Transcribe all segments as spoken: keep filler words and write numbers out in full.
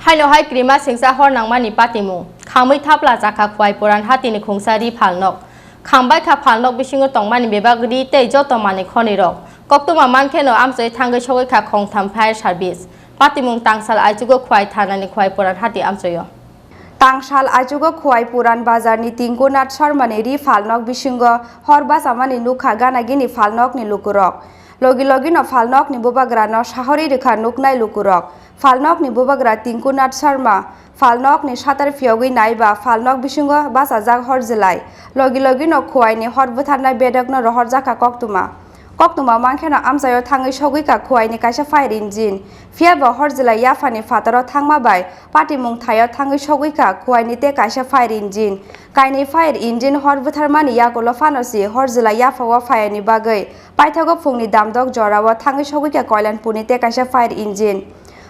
Haino hai krima singsa hor nangmani patimung. Khamwi thapla chakha Khwai Puran hatini khungsa ri phalnok. Khambai kha phalnok bisingo tongmani bebak ri tei joto manwi khonirok. Koktwma mankheno amchoi thangwi sogwi kha khongtham fire service. Patimung tangsal aichugo Khwai thanani Khwai Puran hati amchoio. Tangsal aichugo Khwai Puran bazarni Tinku Nath Sharmani ri phalnok bisingo hor bachamani nukha gana gini phalnokni lukurok. Logi logino phalnokni bubagrano sahori rikha nuknai lukurok. Phalnokni bubagra Tinku Nath Sharma phalnokni satar phiyogwi naiba phalnok bisingo bachajak hor jilai. Logi logino Khwaini hor butharnai bedokno rohorjakha koktwma. Koktwma mankheno amchaio thangwi sogwikha Khwaini kaisa fire engine. Phiyaba hor jilai yaphani phataro thangma bai patimung thaio thangwi sogwikha Khwaini tei kaisa fire engine. Kainwi fire engine hor butharmani yagulo phano si hor jilai yaphao phaiyani bagwi paithago phungni damdok jorao thangwi sogwikha Koilanpurni tei kaisa fire engine.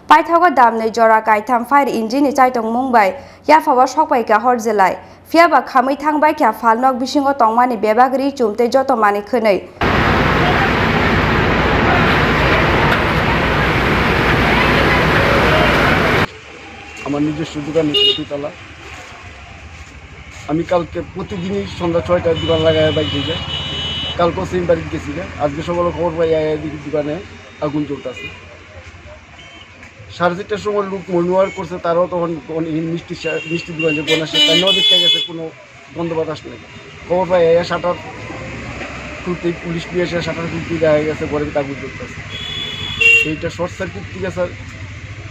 Paithago damnwi jora kaitham fire engine ni chaitongmung bai yaphao sokpaikha hor jilai. Phiyaba khamwi thangbaikha phalnok bisingo tongmani bebak ri chum tei joto manwi khwnwi. আমার নিজস্ব দোকান দুতলা। আমি কালকে প্রতিদিনই সন্ধ্যা ছয়টায় দোকান লাগায় বাইক দিয়ে। কালকেও সেম বাড়িতে গেছি গা। আজকে সকালে খবর পাই, আয়া দেখি দোকানে আগুন জ্বলতেছে। সাড়ে চারটার সময় লোক মর্নিং ওয়াক করছে, তারাও তখন, তখন এই মিষ্টি শা-, মিষ্টির দোকান যে বোন আসে, তাই নদীর গেছে কোনো গন্ধ বাতাস নেই। খবর পাই, এ শাটার খুলতেই, পুলিশ নিয়ে এসে শাটার খুলতেই দেখা গেছে ঘরের ভিতরে আগুন জ্বলতেছে। এইটা শর্ট সার্কিট থেকে স্যার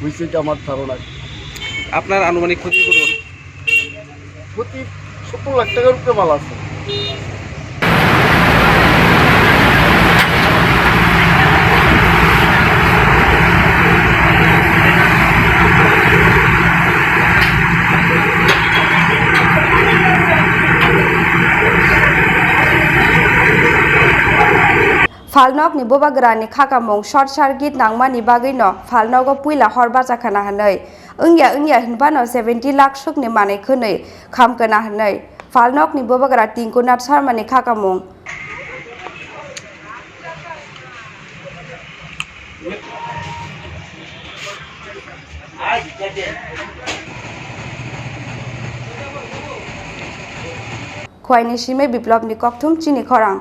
হয়েছে, এটা আমার ধারণা। আপনার আনুমানিক ক্ষতির পরিমাণ? প্রতি সত্তর লাখ টাকার উপরে মাল আছে। Phalnokni bubagrani khakamung short circuit nangmani bagwino phalnogo puila hor bachakhana hwnwi wngya wngya hinphano seventy lakh sukni manwi khwnwi khamkana hwnwi phalnokni bubagra Tinku Nath Sharmani khakamung. Khwaini simi Biplobni kokthum chini khorang.